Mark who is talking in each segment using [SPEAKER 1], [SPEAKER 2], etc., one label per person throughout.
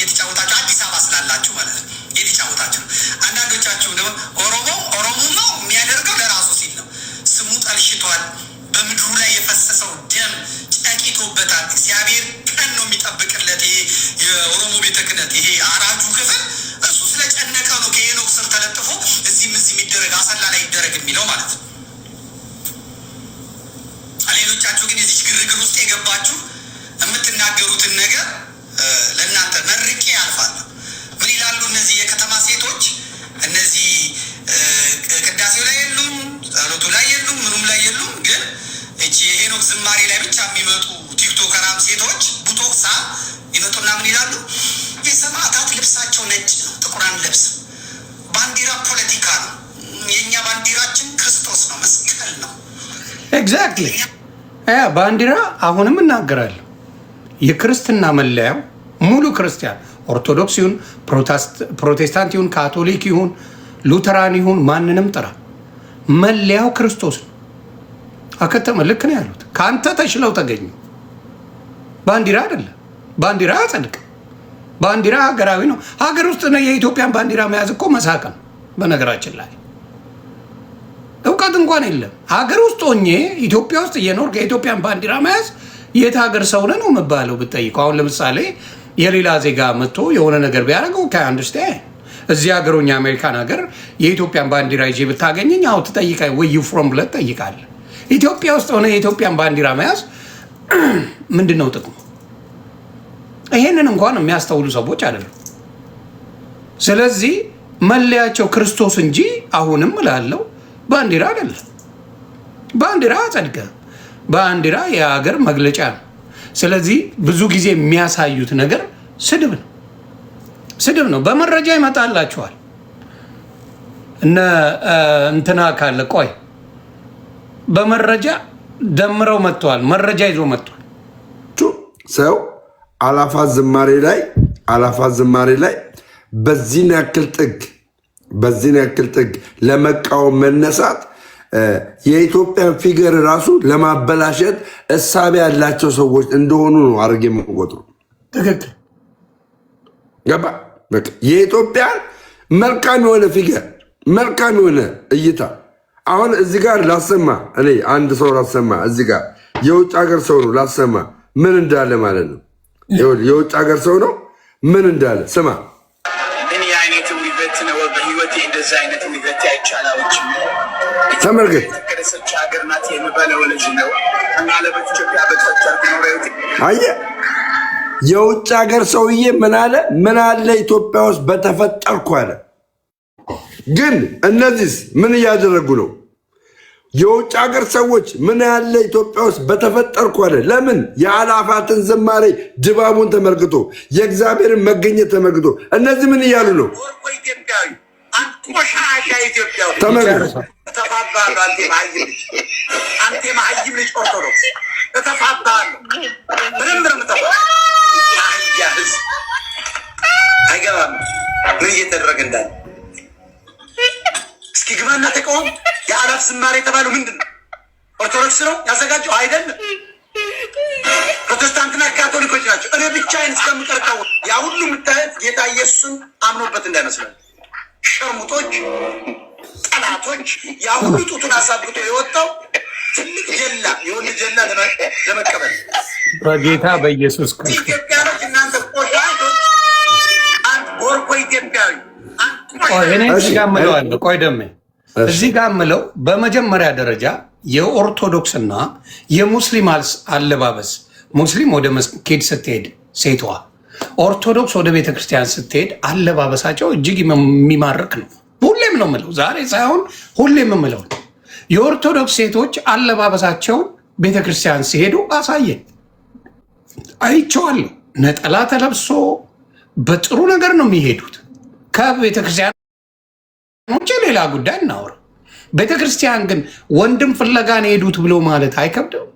[SPEAKER 1] እየተጫወታችሁ አዲስ አበባ ስላላችሁ ማለት ነው እየተጫወታችሁ ነው። አንዳንዶቻችሁ ደግሞ ኦሮሞ ኦሮሞማው የሚያደርገው ለራሱ ሲል ነው። ስሙ ጠልሽቷል። በምድሩ ላይ የፈሰሰው ደም ጨቂቶበታል። እግዚአብሔር ቀን ነው የሚጠብቅለት። ይሄ የኦሮሞ ቤተ ክህነት ይሄ አራጁ ክፍል እሱ ስለጨነቀ ነው ከሄኖክ ስር ተለጥፎ እዚህም እዚህ የሚደረግ አሰላ ላይ ይደረግ የሚለው ማለት ነው። ሌሎቻችሁ ግን የዚች ግርግር ውስጥ የገባችሁ የምትናገሩትን ነገር ለእናንተ መርቄ አልፋለሁ። ምን ይላሉ እነዚህ የከተማ ሴቶች? እነዚህ ቅዳሴው ላይ የሉም፣ ጸሎቱ ላይ የሉም፣ ምኑም ላይ የሉም። ግን እቺ የሄኖክ ዝማሬ ላይ ብቻ የሚመጡ ቲክቶከራም ሴቶች ቡቶክሳ ይመጡና ምን ይላሉ? የሰማዕታት ልብሳቸው ነጭ ነው፣ ጥቁር አንለብስም። ባንዲራ ፖለቲካ ነው። የእኛ ባንዲራችን ክርስቶስ ነው፣ መስቀል ነው።
[SPEAKER 2] Exactly፣ ባንዲራ አሁንም እናገራለሁ። የክርስትና መለያው ሙሉ ክርስቲያን ኦርቶዶክስ ይሁን፣ ፕሮቴስታንት ይሁን፣ ካቶሊክ ይሁን፣ ሉተራን ይሁን፣ ማንንም ጥራ፣ መለያው ክርስቶስ ነው። አከተመ። ልክ ነው ያሉት። ከአንተ ተሽለው ተገኙ። ባንዲራ አይደለም። ባንዲራ አያጸድቅም። ባንዲራ ሀገራዊ ነው። ሀገር ውስጥ ነው። የኢትዮጵያን ባንዲራ መያዝ እኮ መሳቅ ነው። በነገራችን ላይ እውቀት እንኳን የለም። ሀገር ውስጥ ሆኜ ኢትዮጵያ ውስጥ እየኖርክ የኢትዮጵያን ባንዲራ መያዝ የት ሀገር ሰው ነህ ነው የምባለው ብጠይቀው። አሁን ለምሳሌ የሌላ ዜጋ መጥቶ የሆነ ነገር ቢያደርገው ከ understand፣ እዚህ ሀገር ሆኜ አሜሪካን ሀገር የኢትዮጵያን ባንዲራ ይዤ ብታገኘኝ አዎ ትጠይቃለህ፣ where you from ብለህ ትጠይቃለህ። ኢትዮጵያ ውስጥ ሆነ የኢትዮጵያን ባንዲራ መያዝ ምንድን ነው ጥቅሙ? ይሄንን እንኳን የሚያስተውሉ ሰዎች አይደሉም። ስለዚህ መለያቸው ክርስቶስ እንጂ አሁንም እላለሁ ባንዲራ አይደለም። ባንዲራ አጸድቀ ባንዲራ የሀገር መግለጫ ነው። ስለዚህ ብዙ ጊዜ የሚያሳዩት ነገር ስድብ ነው፣ ስድብ ነው። በመረጃ ይመጣላችኋል። እነ እንትና ካለ ቆይ በመረጃ ደምረው መጥተዋል። መረጃ ይዞ መጥቷል።
[SPEAKER 3] ሰው አላፋት ዝማሬ ላይ፣ አላፋት ዝማሬ ላይ በዚህን ያክል ጥግ ለመቃወም መነሳት የኢትዮጵያን figure ራሱ ለማበላሸት እሳቤ ያላቸው ሰዎች እንደሆኑ ነው አድርጌ የምቆጥሩ።
[SPEAKER 2] ትክክል።
[SPEAKER 3] ገባ? በቃ የኢትዮጵያን መልካም የሆነ figure፣ መልካም የሆነ እይታ አሁን እዚህ ጋር ላሰማ፣ እኔ አንድ ሰው ላሰማ፣ እዚህ ጋር የውጭ ሀገር ሰው ነው፣ ላሰማ ምን እንዳለ ማለት ነው። ይኸውልህ፣ የውጭ ሀገር ሰው ነው፣ ምን እንዳለ ስማ።
[SPEAKER 4] ምን አይነት ውበት ነው! በህይወቴ እንደዚህ አይነት ውበት አይቼ አላውቅም።
[SPEAKER 3] ተመልከት።
[SPEAKER 4] የተቀደሰች ሀገር ናት የሚባለው ለዚህ ነው። ምናልባት ኢትዮጵያ በተፈጠርኩ ኖሮ
[SPEAKER 3] አየህ፣ የውጭ ሀገር ሰውዬ ምን አለ? ምን አለ ኢትዮጵያ ውስጥ በተፈጠርኩ አለ። ግን እነዚህስ ምን እያደረጉ ነው? የውጭ ሀገር ሰዎች ምን ያለ ኢትዮጵያ ውስጥ በተፈጠርኩ አለ። ለምን? የአላፋትን ዝማሬ ድባቡን ተመልክቶ፣ የእግዚአብሔርን መገኘት ተመልክቶ፣ እነዚህ ምን እያሉ ነው?
[SPEAKER 4] ወርቆ ኢትዮጵያዊ፣ አንድ ቆሻሻ ኢትዮጵያዊ።
[SPEAKER 3] ተመልከት።
[SPEAKER 4] እተፋብሃለሁ። አንተ መሀይም ልጅ፣ አንተ መሀይም ልጅ ኦርቶዶክስ እተፋብሃለሁ። በደንብ ነው የምተፋ። አህያ ህዝብ አይገባም ምን እየተደረገ እንዳለ። እስኪ ግባና ተቃወም። የአላፍ ዝማሬ የተባለው ምንድን ነው? ኦርቶዶክስ ነው ያዘጋጀው? አይደለም። ፕሮቴስታንትና ካቶሊኮች ናቸው። እኔ ብቻዬን እስከምቀርቀው ያ ሁሉ የምታየት ጌታ ኢየሱስን አምኖበት እንዳይመስላል። ሸርሙጦች፣ ጠላቶች፣ ያ ሁሉ ጡቱን አሳብቶ የወጣው ትልቅ ጀላ፣ የወንድ ጀላ ለመቀበል።
[SPEAKER 2] በጌታ በኢየሱስ ክርስቶስ።
[SPEAKER 4] ኢትዮጵያኖች፣ እናንተ ቆሻሾች፣ አንድ ጎርኮ ኢትዮጵያዊ፣ አንድ
[SPEAKER 2] ቆይ እኔ
[SPEAKER 3] እሺ፣
[SPEAKER 2] እዚህ ጋር እምለው አለ። ቆይ ደሜ፣
[SPEAKER 3] እሺ።
[SPEAKER 2] እዚህ ጋር እምለው በመጀመሪያ ደረጃ የኦርቶዶክስና የሙስሊም አለባበስ፣ ሙስሊም ወደ መስጊድ ስትሄድ ሴቷ፣ ኦርቶዶክስ ወደ ቤተክርስቲያን ስትሄድ አለባበሳቸው እጅግ የሚማርክ ነው። ሁሌም ነው የምለው፣ ዛሬ ሳይሆን ሁሌም የምለው ነው። የኦርቶዶክስ ሴቶች አለባበሳቸውን ቤተክርስቲያን ሲሄዱ አሳየን፣ አይቼዋለሁ። ነጠላ ተለብሶ በጥሩ ነገር ነው የሚሄዱት። ከቤተክርስቲያን ውጭ ሌላ ጉዳይ እናውራ። ቤተክርስቲያን ግን ወንድም ፍለጋ ነው የሄዱት ብሎ ማለት አይከብድም?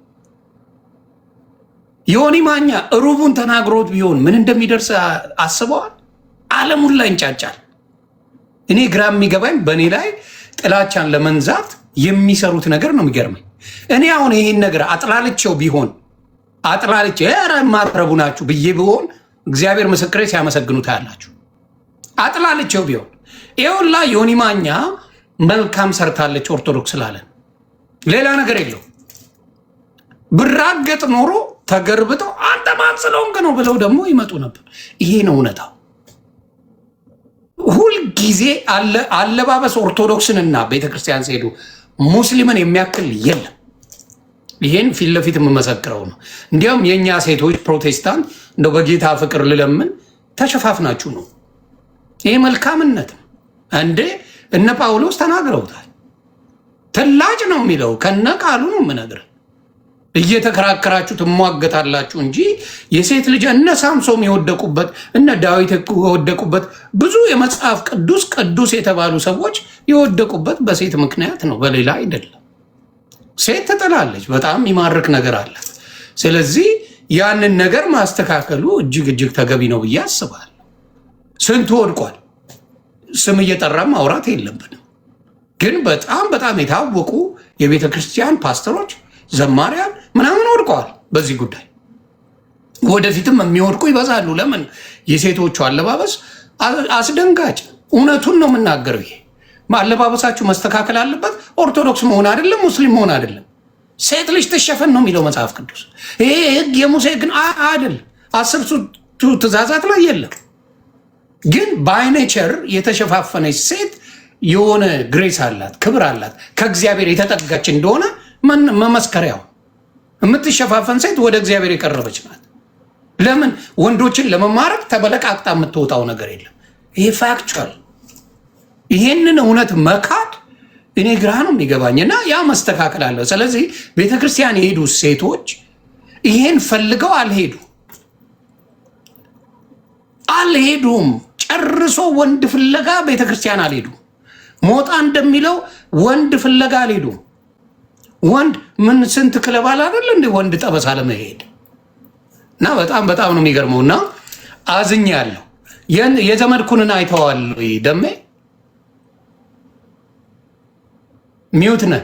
[SPEAKER 2] ዮኒ ማኛ ሩቡን ተናግሮት ቢሆን ምን እንደሚደርስ አስበዋል? ዓለሙን ላይ እንጫጫል። እኔ ግራ የሚገባኝ በእኔ ላይ ጥላቻን ለመንዛት የሚሰሩት ነገር ነው የሚገርመኝ። እኔ አሁን ይሄን ነገር አጥላልቼው ቢሆን፣ አጥላልቼ ኧረ የማትረቡ ናችሁ ብዬ ቢሆን እግዚአብሔር ምስክሬ ሲያመሰግኑ ታያላችሁ። አጥላልቼው ቢሆን ይኸውላ ዮኒ ማኛ መልካም ሰርታለች ኦርቶዶክስ ላለን ሌላ ነገር የለው። ብራገጥ ኖሮ ተገርብጠው አንተ ማን ስለሆንክ ነው ብለው ደግሞ ይመጡ ነበር። ይሄ ነው እውነታው። ሁልጊዜ አለባበስ ኦርቶዶክስንና ቤተክርስቲያን ሲሄዱ ሙስሊምን የሚያክል የለም። ይሄን ፊት ለፊት የምመሰክረው ነው። እንዲያውም የእኛ ሴቶች ፕሮቴስታንት እንደው በጌታ ፍቅር ልለምን ተሸፋፍናችሁ ነው። ይሄ መልካምነት ነው እንዴ! እነ ጳውሎስ ተናግረውታል። ትላጭ ነው የሚለው ከነ ቃሉ ነው የምነግርህ። እየተከራከራችሁ ትሟገታላችሁ እንጂ የሴት ልጅ እነ ሳምሶም የወደቁበት እነ ዳዊት የወደቁበት ብዙ የመጽሐፍ ቅዱስ ቅዱስ የተባሉ ሰዎች የወደቁበት በሴት ምክንያት ነው፣ በሌላ አይደለም። ሴት ትጥላለች፣ በጣም የሚማርክ ነገር አላት። ስለዚህ ያንን ነገር ማስተካከሉ እጅግ እጅግ ተገቢ ነው ብዬ አስባለሁ። ስንቱ ወድቋል። ስም እየጠራ ማውራት የለብንም። ግን በጣም በጣም የታወቁ የቤተ ክርስቲያን ፓስተሮች፣ ዘማሪያን ምናምን ወድቀዋል በዚህ ጉዳይ። ወደፊትም የሚወድቁ ይበዛሉ። ለምን? የሴቶቹ አለባበስ አስደንጋጭ። እውነቱን ነው የምናገረው። ይሄ አለባበሳችሁ መስተካከል አለበት። ኦርቶዶክስ መሆን አይደለም ሙስሊም መሆን አይደለም። ሴት ልጅ ትሸፈን ነው የሚለው መጽሐፍ ቅዱስ። ይሄ ህግ የሙሴ ግን አይደለም። አስርቱ ትእዛዛት ላይ የለም። ግን by nature የተሸፋፈነች ሴት የሆነ grace አላት፣ ክብር አላት፣ ከእግዚአብሔር የተጠጋች እንደሆነ መመስከሪያው። የምትሸፋፈን ሴት ወደ እግዚአብሔር የቀረበች ናት። ለምን ወንዶችን ለመማረክ ተበለቃቅጣ የምትወጣው ነገር የለም። ይሄ factual። ይሄንን እውነት መካድ እኔ ግራ ነው የሚገባኝ እና ያ መስተካከል አለው። ስለዚህ ቤተክርስቲያን የሄዱ ሴቶች ይሄን ፈልገው አልሄዱ አልሄዱም። ጨርሶ ወንድ ፍለጋ ቤተክርስቲያን አልሄዱም። ሞጣ እንደሚለው ወንድ ፍለጋ አልሄዱም። ወንድ ምን ስንት ክለብ አለ አይደል እንዴ ወንድ ጠበሳ ለመሄድ እና በጣም በጣም ነው የሚገርመው። እና አዝኛለሁ። የዘመድኩንን አይተዋል ወይ ደሜ? mute ነህ።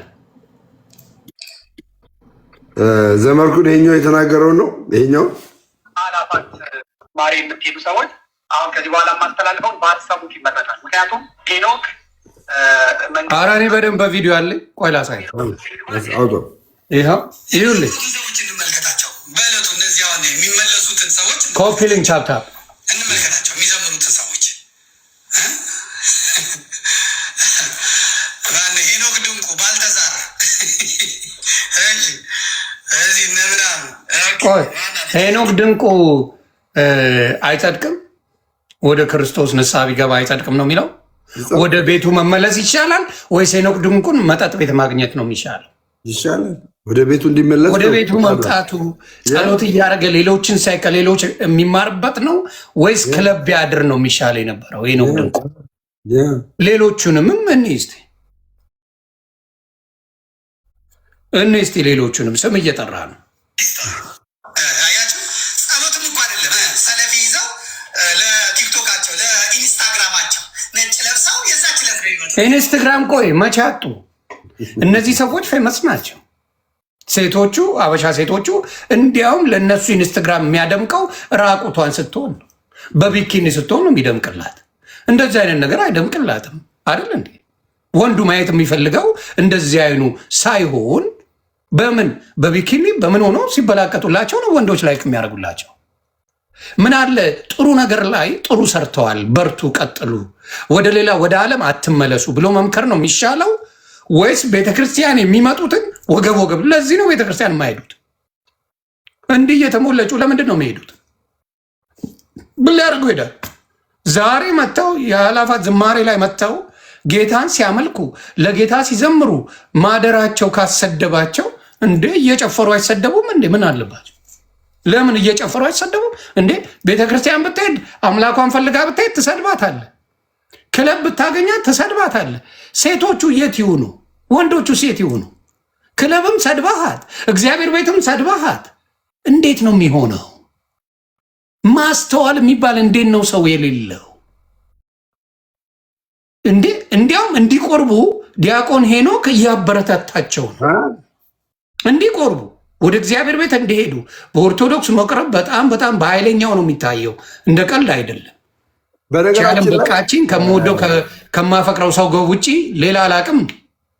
[SPEAKER 3] ዘመድኩን ይሄኛው የተናገረው ነው። ይሄኛው
[SPEAKER 1] አላፋት ማሬ የምትሄዱ ሰዎች አሁን ከዚህ በኋላ የማስተላልፈውን ባትሰሙት ይመረጣል። ምክንያቱም ሄኖክ
[SPEAKER 2] ኧረ እኔ በደንብ በቪዲዮ አለ። ቆይ ላሳይ። ይኸው ይኸውልህ፣
[SPEAKER 1] ሰዎች እንመልከታቸው። በዕለቱ እነዚህ አሁን የሚመለሱትን ሰዎች
[SPEAKER 2] copy link tap tap
[SPEAKER 1] እንመልከታቸው፣ የሚዘምሩትን ሰዎች ማነው? ሄኖክ ድንቁ፣ ባልተዛር፣ እዚህ እነ ምናምን።
[SPEAKER 2] ቆይ ሄኖክ ድንቁ አይጸድቅም? ወደ ክርስቶስ ንስሐ ቢገባ አይጸድቅም ነው የሚለው? ወደ ቤቱ መመለስ ይሻላል ወይስ ሄኖክ ድንቁን መጠጥ ቤት ማግኘት ነው የሚሻለው?
[SPEAKER 3] ይሻላል ወደ ቤቱ እንዲመለስ
[SPEAKER 2] ወደ ቤቱ መምጣቱ ጸሎት እያደረገ ሌሎችን ሳይ ከሌሎች የሚማርበት ነው ወይስ ክለብ ቢያድር ነው የሚሻለው የነበረው ሄኖክ ድንቁ? ሌሎቹንም እንይ እስኪ እንይ እስኪ ሌሎቹንም ስም እየጠራ ነው።
[SPEAKER 1] አያችሁ፣ ጸሎትም እኮ አይደለም ሰለፊ ይዘው ለቲክቶካቸው ለኢንስታግራማቸው ነጭ ለብሰው የዛች ዕለት ነው የሚመጡት።
[SPEAKER 2] ኢንስታግራም ቆይ መቼ አጡ? እነዚህ ሰዎች famous ናቸው። ሴቶቹ አበሻ ሴቶቹ እንዲያውም ለእነሱ ኢንስታግራም የሚያደምቀው ራቁቷን ስትሆን ነው፣ በ bikini ስትሆን ነው የሚደምቅላት። እንደዚህ አይነት ነገር አይደምቅላትም አይደል እንዴ? ወንዱ ማየት የሚፈልገው እንደዚህ አይኑ ሳይሆን በምን በ bikini በምን ሆኖ ሲበላቀጡላቸው ነው ወንዶች like የሚያደርጉላቸው። ምን አለ ጥሩ ነገር ላይ ጥሩ ሰርተዋል፣ በርቱ፣ ቀጥሉ፣ ወደ ሌላ ወደ ዓለም አትመለሱ ብሎ መምከር ነው የሚሻለው ወይስ ቤተክርስቲያን የሚመጡትን ወገብ ወገብ? ለዚህ ነው ቤተክርስቲያን የማይሄዱት። እንዲህ እየተሞለጩ ለምንድን ነው የሚሄዱት? ምን ሊያደርጉ ይሄዳል? ዛሬ መጥተው የአላፋት ዝማሬ ላይ መጥተው ጌታን ሲያመልኩ ለጌታ ሲዘምሩ ማደራቸው ካሰደባቸው እንዴ እየጨፈሩ አይሰደቡም እንዴ? ምን አለባቸው? ለምን እየጨፈሩ አይሰደቡም እንዴ? ቤተክርስቲያን ብትሄድ አምላኳን ፈልጋ ብትሄድ ትሰድባታለህ። ክለብ ብታገኛት ትሰድባታለህ። ሴቶቹ የት ይሁኑ? ወንዶቹ ሴት ይሁኑ? ክለብም ሰድባሃት፣ እግዚአብሔር ቤትም ሰድባሃት። እንዴት ነው የሚሆነው? ማስተዋል የሚባል እንዴት ነው ሰው የሌለው እንዴ? እንዲያውም እንዲቆርቡ ዲያቆን ሄኖክ እያበረታታቸው ነው እንዲቆርቡ። ወደ እግዚአብሔር ቤት እንዲሄዱ በኦርቶዶክስ መቅረብ በጣም በጣም በኃይለኛው ነው የሚታየው፣ እንደ ቀልድ አይደለም። ዓለም
[SPEAKER 3] በነገራችን ላይ
[SPEAKER 2] በቃችን። ከምወደው ከማፈቅረው ሰው ጋር ውጪ ሌላ አላቅም።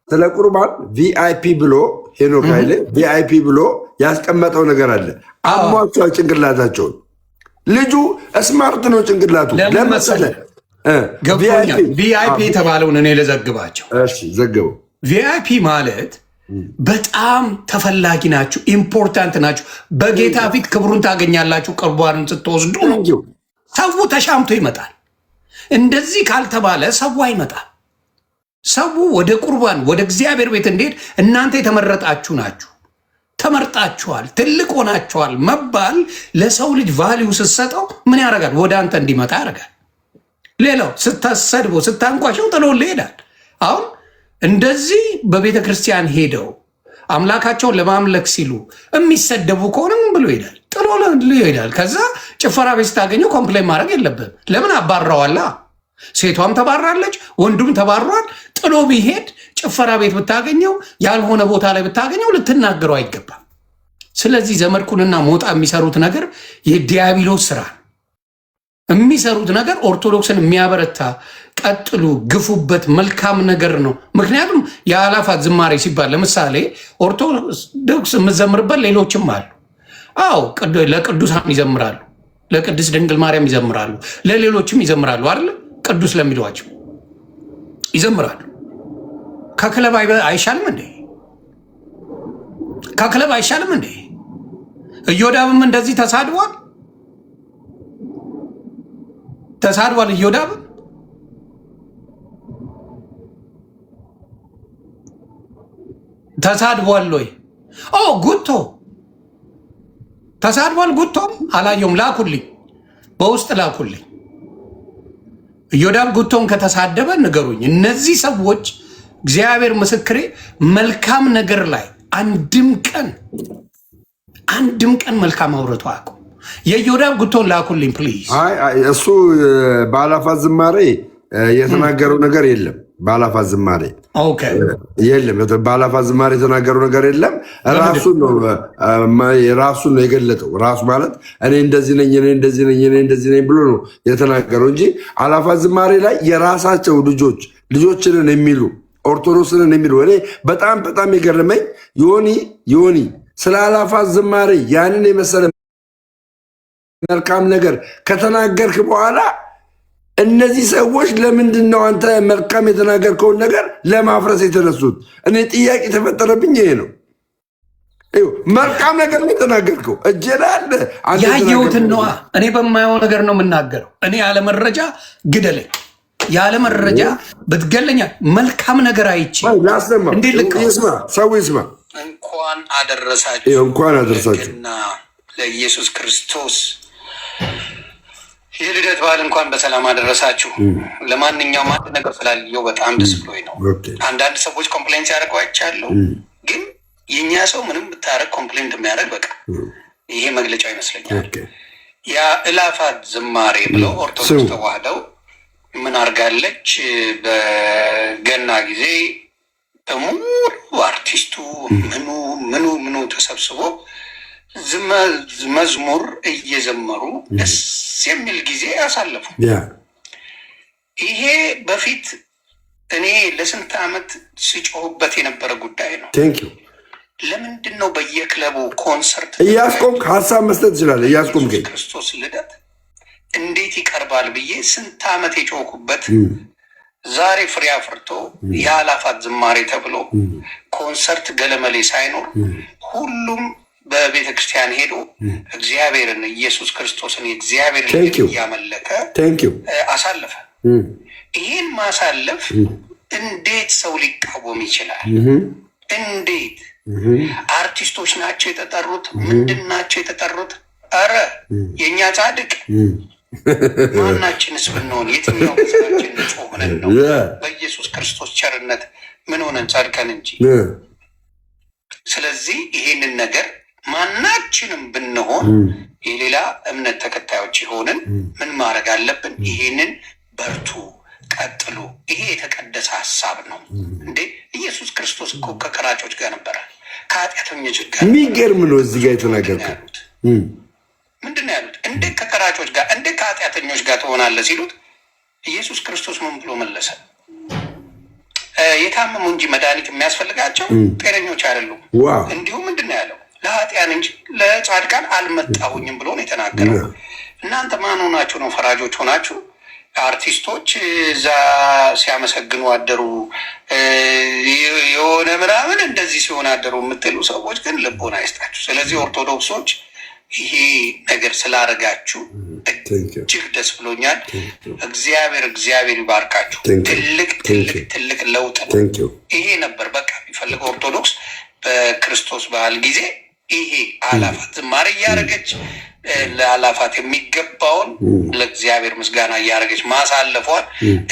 [SPEAKER 3] ስለ ቁርባን VIP ብሎ ሄኖክ ኃይሌ VIP ብሎ ያስቀመጠው ነገር አለ። አሟቸዋል ጭንቅላታቸውን። ልጁ smart ነው ጭንቅላቱ።
[SPEAKER 2] ለምን
[SPEAKER 3] ለመሰለ
[SPEAKER 2] መሰለህ? ገብቶኛል። VIP የተባለውን እኔ ልዘግባቸው።
[SPEAKER 3] እሺ ዘግበው።
[SPEAKER 2] VIP ማለት በጣም ተፈላጊ ናችሁ፣ important ናችሁ። በጌታ ፊት ክብሩን ታገኛላችሁ ቁርባንን ስትወስዱ ነው። ሰው ተሻምቶ ይመጣል። እንደዚህ ካልተባለ ሰው አይመጣም። ሰው ወደ ቁርባን ወደ እግዚአብሔር ቤት እንዲሄድ እናንተ የተመረጣችሁ ናችሁ፣ ተመርጣችኋል፣ ትልቅ ሆናችኋል መባል ለሰው ልጅ value ስትሰጠው ምን ያደርጋል? ወደ አንተ እንዲመጣ ያደርጋል። ሌላው ስታሰድበው ስታንቋሸው ጥሎልህ ይሄዳል። አሁን እንደዚህ በቤተ ክርስቲያን ሄደው አምላካቸውን ለማምለክ ሲሉ የሚሰደቡ ከሆነ ምን ብሎ ይሄዳል? ጥሎ ይሄዳል። ከዛ ጭፈራ ቤት ስታገኘው complain ማድረግ የለብህም። ለምን አባረዋላ? ሴቷም ተባራለች፣ ወንዱም ተባሯል። ጥሎ ቢሄድ ጭፈራ ቤት ብታገኘው፣ ያልሆነ ቦታ ላይ ብታገኘው ልትናገረው አይገባም። ስለዚህ ዘመድኩንና ሞጣ የሚሰሩት ነገር የዲያብሎስ ስራ ነው። የሚሰሩት ነገር ኦርቶዶክስን የሚያበረታ ቀጥሉ፣ ግፉበት፣ መልካም ነገር ነው። ምክንያቱም የአላፋት ዝማሬ ሲባል ለምሳሌ ኦርቶዶክስ የምዘምርበት ሌሎችም አሉ። አዎ ለቅዱሳን ይዘምራሉ፣ ለቅድስት ድንግል ማርያም ይዘምራሉ፣ ለሌሎችም ይዘምራሉ አይደለ? ቅዱስ ለሚሏቸው ይዘምራሉ። ከክለብ አይሻልም እንዴ? ከክለብ አይሻልም እንዴ? እዮዳብም እንደዚህ ተሳድቧል ተሳድቧል። እዮዳብም ተሳድቧል ወይ? ኦ ጉቶ ተሳድቧል። ጉቶም አላየውም። ላኩልኝ፣ በውስጥ ላኩልኝ። እዮዳብ ጉቶን ከተሳደበ ንገሩኝ። እነዚህ ሰዎች እግዚአብሔር ምስክሬ መልካም ነገር ላይ አንድም ቀን አንድም ቀን መልካም አውርቶ አያውቁም። የእዮዳብ ጉቶን ላኩልኝ please።
[SPEAKER 3] አይ አይ፣ እሱ በአላፋት ዝማሬ የተናገረው ነገር የለም። በአላፋት ዝማሬ የለም። በአላፋት ዝማሬ የተናገረው ነገር የለም። ራሱን ነው የገለጠው። ራሱ ማለት እኔ እንደዚህ ነኝ፣ እኔ እንደዚህ ነኝ፣ እኔ እንደዚህ ነኝ ብሎ ነው የተናገረው እንጂ አላፋት ዝማሬ ላይ የራሳቸው ልጆች ልጆችንን የሚሉ ኦርቶዶክስንን የሚሉ እኔ በጣም በጣም የገረመኝ ዮኒ ዮኒ ስለ አላፋት ዝማሬ ያንን የመሰለ መልካም ነገር ከተናገርክ በኋላ እነዚህ ሰዎች ለምንድን ነው አንተ መልካም የተናገርከውን ነገር ለማፍረስ የተነሱት? እኔ ጥያቄ የተፈጠረብኝ ይሄ ነው። መልካም ነገር ነው የተናገርከው፣ እጄ ላይ አለ።
[SPEAKER 2] ያየሁትን ነዋ። እኔ በማየው ነገር ነው የምናገረው። እኔ ያለ መረጃ ግደለኝ፣ ያለ መረጃ ብትገለኛ መልካም ነገር አይቼ
[SPEAKER 3] ላሰማ፣ ይስማ፣ ሰው ይስማ።
[SPEAKER 1] እንኳን አደረሳችሁ፣
[SPEAKER 3] እንኳን አደረሳችሁ
[SPEAKER 1] ለኢየሱስ ክርስቶስ የልደት በዓል እንኳን በሰላም አደረሳችሁ። ለማንኛውም አንድ ነገር ስላየው በጣም ደስ ብሎኝ ነው። አንዳንድ ሰዎች complain ሲያደርጉ አይቻለሁ። ግን የእኛ ሰው ምንም ብታደርግ complain እንደሚያደርግ በቃ ይሄ መግለጫው ይመስለኛል። የእላፋት ዝማሬ ብለው ኦርቶዶክስ ተዋህደው ምን አድርጋለች? በገና ጊዜ በሙሉ አርቲስቱ ምኑ ምኑ ምኑ ተሰብስቦ መዝሙር እየዘመሩ ደስ የሚል ጊዜ አሳለፉ። ይሄ በፊት እኔ ለስንት ዓመት ስጮህበት የነበረ ጉዳይ ነው። ለምንድን ነው በየክለቡ ኮንሰርት
[SPEAKER 3] እያስቆምክ ሀሳብ መስጠት ትችላለህ? እያስቆምክ
[SPEAKER 1] ክርስቶስ ልደት እንዴት ይቀርባል ብዬ ስንት ዓመት የጮህኩበት ዛሬ ፍሬ አፍርቶ የአላፋት ዝማሬ ተብሎ ኮንሰርት ገለመሌ ሳይኖር ሁሉም በቤተ ክርስቲያን ሄዶ እግዚአብሔርን ኢየሱስ ክርስቶስን የእግዚአብሔርን እያመለከ አሳለፈ። ይህን ማሳለፍ እንዴት ሰው ሊቃወም ይችላል? እንዴት አርቲስቶች ናቸው የተጠሩት? ምንድን ናቸው የተጠሩት? አረ የእኛ ጻድቅ ማናችንስ ብንሆን የትኛው ስራችን ንጹሕ ሆነን ነው? በኢየሱስ ክርስቶስ ቸርነት ምን ሆነን ጸድቀን እንጂ። ስለዚህ ይሄንን ነገር ማናችንም ብንሆን የሌላ እምነት ተከታዮች የሆንን ምን ማድረግ አለብን? ይሄንን በርቱ፣ ቀጥሉ። ይሄ የተቀደሰ ሀሳብ ነው እንዴ! ኢየሱስ ክርስቶስ እኮ ከቀራጮች ጋር ነበረ፣ ከኃጢአተኞች ጋር
[SPEAKER 3] የሚገርም ነው። እዚህ ጋር የተናገርከው
[SPEAKER 1] ያሉት ምንድን ነው ያሉት? እንዴት ከቀራጮች ጋር፣ እንዴት ከኃጢአተኞች ጋር ትሆናለህ ሲሉት ኢየሱስ ክርስቶስ ምን ብሎ መለሰ? የታመሙ እንጂ መድኃኒት የሚያስፈልጋቸው ጤነኞች አይደሉም። እንዲሁም ምንድን ነው ያለው? ለኃጢያን እንጂ ለጻድቃን አልመጣሁኝም ብሎ ነው የተናገረው። እናንተ ማን ሆናችሁ ነው ፈራጆች ሆናችሁ? አርቲስቶች እዛ ሲያመሰግኑ አደሩ፣ የሆነ ምናምን እንደዚህ ሲሆን አደሩ የምትሉ ሰዎች ግን ልቦና አይስጣችሁ። ስለዚህ ኦርቶዶክሶች ይሄ ነገር ስላደረጋችሁ እጅግ ደስ ብሎኛል። እግዚአብሔር ይባርካችሁ። ትልቅ ትልቅ ትልቅ ለውጥ ነው። ይሄ ነበር በቃ የሚፈልገው ኦርቶዶክስ በክርስቶስ በዓል ጊዜ ይሄ አላፋት ዝማሬ እያደረገች፣ ለአላፋት የሚገባውን ለእግዚአብሔር ምስጋና እያደረገች ማሳለፏን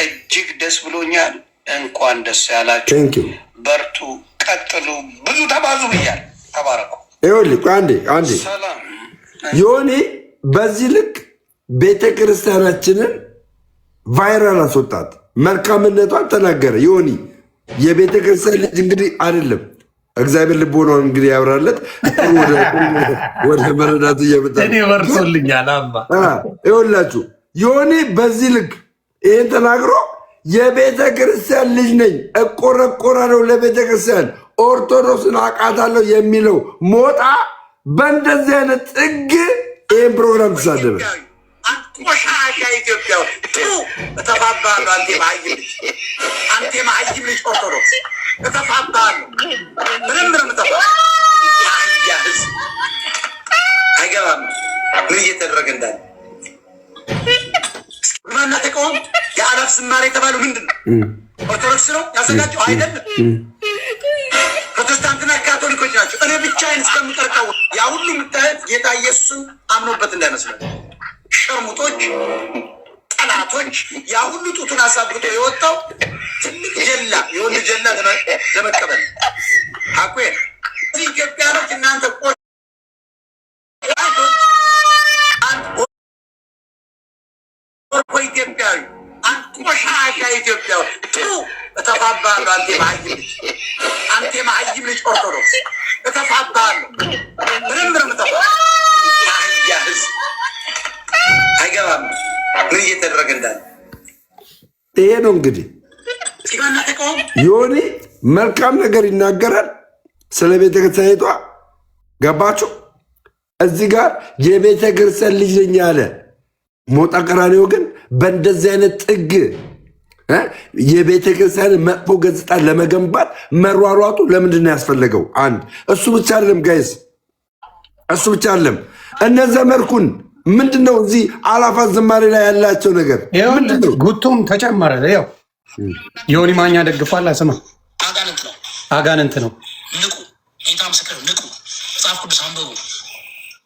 [SPEAKER 1] እጅግ ደስ ብሎኛል። እንኳን ደስ ያላችሁ። በርቱ፣ ቀጥሉ፣ ብዙ ተባዙ ብያል። ተባረኩ።
[SPEAKER 3] ይኸውልህ፣ አንዴ አንዴ።
[SPEAKER 1] ሰላም።
[SPEAKER 3] ዮኒ በዚህ ልክ ቤተ ክርስቲያናችንን viral አስወጣት፣ መልካምነቷን ተናገረ። ዮኒ የቤተ ክርስቲያን ልጅ እንግዲህ አይደለም። እግዚአብሔር ልቦናውን እንግዲህ ያብራለት፣ ወደ መረዳቱ እየመጣ
[SPEAKER 2] እኔ በርሶልኛል። አባ።
[SPEAKER 3] ይኸውላችሁ፣ ዮኒ በዚህ ልክ ይህን ተናግሮ የቤተ ክርስቲያን ልጅ ነኝ፣ እቆረቆራለሁ ለቤተ ክርስቲያን፣ ኦርቶዶክስን አውቃታለሁ የሚለው ሞጣ በእንደዚህ አይነት ጥግ ይህን ፕሮግራም ተሳደበ።
[SPEAKER 4] ቆሻሻ ኢትዮጵያ እተፋብሃለሁ። አንተ መሀይም ልጅ፣ አንተ መሀይም ልጅ ኦርቶዶክስ እተፋብሃለሁ። በደንብ ነው የምተፋ። የአህያ ህዝብ አይገባም ምን እየተደረገ እንዳለ። ማና ተቃውሞ የአላፍ ዝማሬ የተባለው ምንድን ነው? ኦርቶዶክስ ነው ያዘጋጀው? አይደለም። ፕሮቴስታንትና ካቶሊኮች ናቸው። እኔ ብቻዬን እስከምቀርቀው ያ ሁሉ የምታየት ጌታ ኢየሱስን አምኖበት እንዳይመስለን። ሸርሙጦች፣ ጠላቶች፣ ያ ሁሉ ጡቱን አሳብቶ የወጣው ትልቅ ጀላ፣ የወንድ ጀላ ለመቀበል ሀቁ። እዚህ ኢትዮጵያኖች እናንተ ቆሻሾች፣ አንድ ኢትዮጵያዊ፣ አንድ ቆሻሻ ኢትዮጵያዊ እተፋብሃለሁ። አንተ መሀይም ልጅ፣ አንተ መሀይም ልጅ ኦርቶዶክስ እተፋብሃለሁ። በደንብ ነው የምተፋ። የአህያ ህዝብ አይገባም ምን እየተደረገ እንዳለ።
[SPEAKER 3] ይሄ ነው እንግዲህ ዮኒ መልካም ነገር ይናገራል ስለ ቤተ ክርስቲያኒቷ። ገባችሁ? እዚህ ጋር የቤተ ክርስቲያን ልጅ ነኝ ያለ ሞጣ ቀራኒዮ ግን በእንደዚህ አይነት ጥግ የቤተ ክርስቲያን መጥፎ ገጽታ ለመገንባት መሯሯጡ ለምንድን ነው ያስፈለገው? አንድ እሱ ብቻ አይደለም guys፣ እሱ ብቻ አይደለም። እነ ዘመድኩን ምንድን ነው እዚህ አላፋት ዝማሬ ላይ ያላቸው ነገር ምንድን ነው?
[SPEAKER 2] ጉቶም ተጨመረ። ያው ዮኒ ማኛ ደግፏል። ስማ።
[SPEAKER 1] አጋንንት ነው።
[SPEAKER 2] አጋንንት ነው።
[SPEAKER 1] ንቁ፣ ጌታ ምስክር፣ ንቁ። መጽሐፍ ቅዱስ አንብቡ።